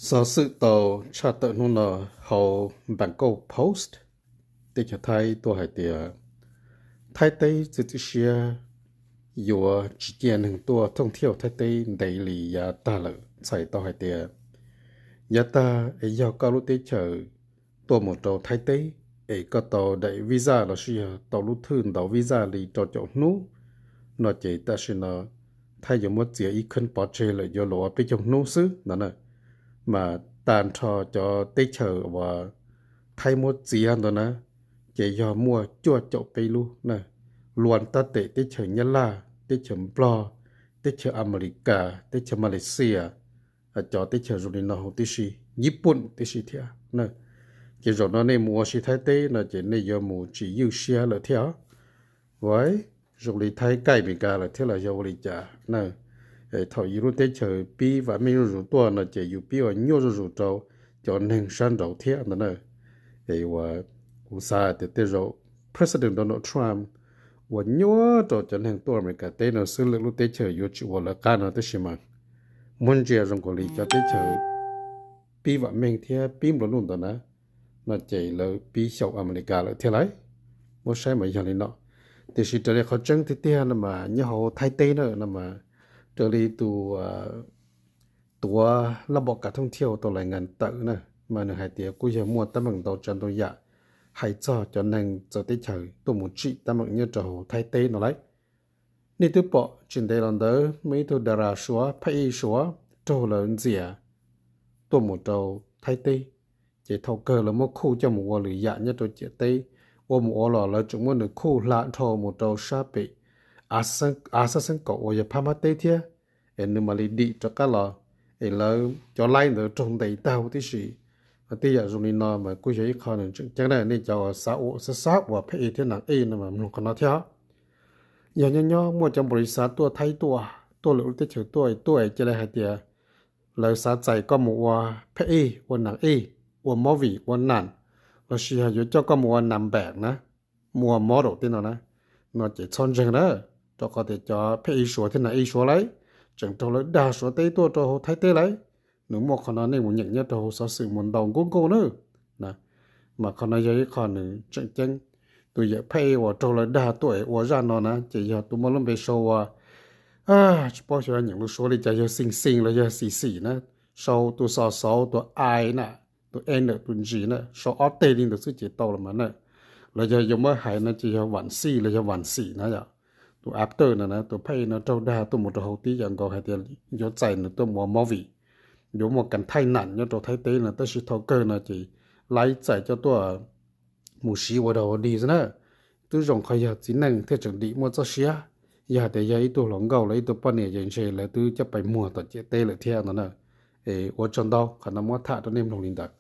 Xov xwm tau tshaj tawm hnub no hauv Bangkok Post, teb chaws Thaib tuaj hais tias Thaib teb txiav txim siab yuav tsis cia neeg tuaj thooj thiauj Thaib teb ntev li yav tag lawm. Txhais tau hais tias yav tag es yog koj lub teb chaws tuaj mus rau Thaib teb es koj tau daim visa los sis yog tau lub thwj ntaus visa li rau caum hnub no ces tam sim no Thaib yuav muab txiav ib khab pov tseg lawm, yuav luas ua peb caug hnub xwb no na. Mas tag nrho cov teb chaws uas Thaib muab txiav ntawd na, ces yog muaj cuaj caum peb lub na, luas tab tes teb chaws Nyab Laj, teb chaws Nplog, teb chaws Amelikas, teb chaws Malaysia, cov teb chaws zoo li no huv tib si, Yiv Pooj tib si thiab na. Ces zaum no nej mus ua si Thaib teb no ces nej yuav mus tsis ywj siab lawm thiab. Ua, zoo li Thaib kaij Amelikas lawm thiab los yog ua li cas na? Thaum yus lub teb chaws pib vam meej zuj zus tuaj no ces yus pib ua nyuaj zuj zus rau cov neeg sab nraud thiab ntag na. Es uas kuv xav tias tej zaum President Donald Trump ua nyuaj rau cov neeg tuaj Amelikas teb no xwb, lwm lub teb chaws yuav tsis ua lawv qab no, tab sis mas muab ntsia zoo nkaus li cov teb chaws pib vam meej thiab pib nplua nuj ntawd na, no ces lawv pib xyaum Amelikas lawm thiab lauj. Muab saib mas yog li no. Tiam sis raws li qhov tseeb tiag tiag no mas nyob hauv Thaib teb na no mas raws li tus tuav laj npom kav thooj thiauj tau lais nkas tawm na, mas nws hais tias kuj yog muaj teeb meem ntau tsav ntau yam hais txog cov neeg txawv teb chaws tuaj mus tsim teeb meem nyob rau hauv Thaib teb no lauj. Nej twb pom tsis ntev los ntawd muaj ib tug dara Suav, phab ib Suav raug lawv ntxias tuaj mus rau Thaib teb, ces thaum kawg lawv muab khuj coj mus ua lwm yam nyob rau ciam teb, ua mus ua los lawv tseem muab nws khuj hla dhau mus rau sab pem Av Xab Xeeb Kaum uas yog phab Mab teb thiab, es nws mam li dim rov qab los, es lawv cov laib ntawd raug ntes tag huv tib si. Tej yam zoo li no mas kuj yog ib qho nws tseem ceeb na, nej cov uas xav ua, xav xav ua phab ib thiab nam ib no mas mloog qhov no thiab. Yog nyob nyob muaj cov npaum li xav tuaj Thaib tuaj, tuaj lwm lub teb chaws tuaj, tuaj cia li hais tias lawv xav txais koj mus ua phab ib, ua nam ib, ua movie, ua nam, los sis yog yuav coj koj mus ua nam npam na, mus ua model tej no na, no ces txhob ntseeg na, rau qhov tias cov phab ib Suav thiab nam ib Suav lauj, tseem raug lawv dag Suav teb tuaj rau hauv Thaib teb lauj. Nws muaj qhov no nej mus nyeem nyob rau hauv xov xwm mus ntau nkauj nkauj na. Mas qhov no yog ib qho nws tseem ceeb. Tus yawm phab ib uas raug lawv dag tuaj ua zaj no na ces yog tus muaj lub npe sau ua, tsis paub xyov nyeem lus Suav li cas, yog Xis Xis los yog Xis Xis na, sau tus xos xauv tus ai na, tus e ntawm tus ntsis na, sau ob teg li ntawd xwb ces tau los mas na. Los yog yuav muab hais no ces yog Vam Xij los yog Vam Xim na yom. Tus actor no na, tus phab ib no raug dag tuaj mus rau hauv teb yam nkaus hais tias yuav txais nws tuaj mus ua movie, yuav muaj kas thaij nam nyob rau Thaib teb no, tab sis thaum kawg no ces laib txais coj tuaj mus siv ua dog ua dig xwb na. Twb zoo qhov yog txiv neej thiaj tseem dim muaj txoj siab, yog hais tias yog ib tug hluas nkauj los ib tug poj niam ces ntshe lawv twb coj pais muag tom ciam teb lawm thiab no na. Es ua tsaug ntau, qhov no muab tham rau nej mloog li ntawd.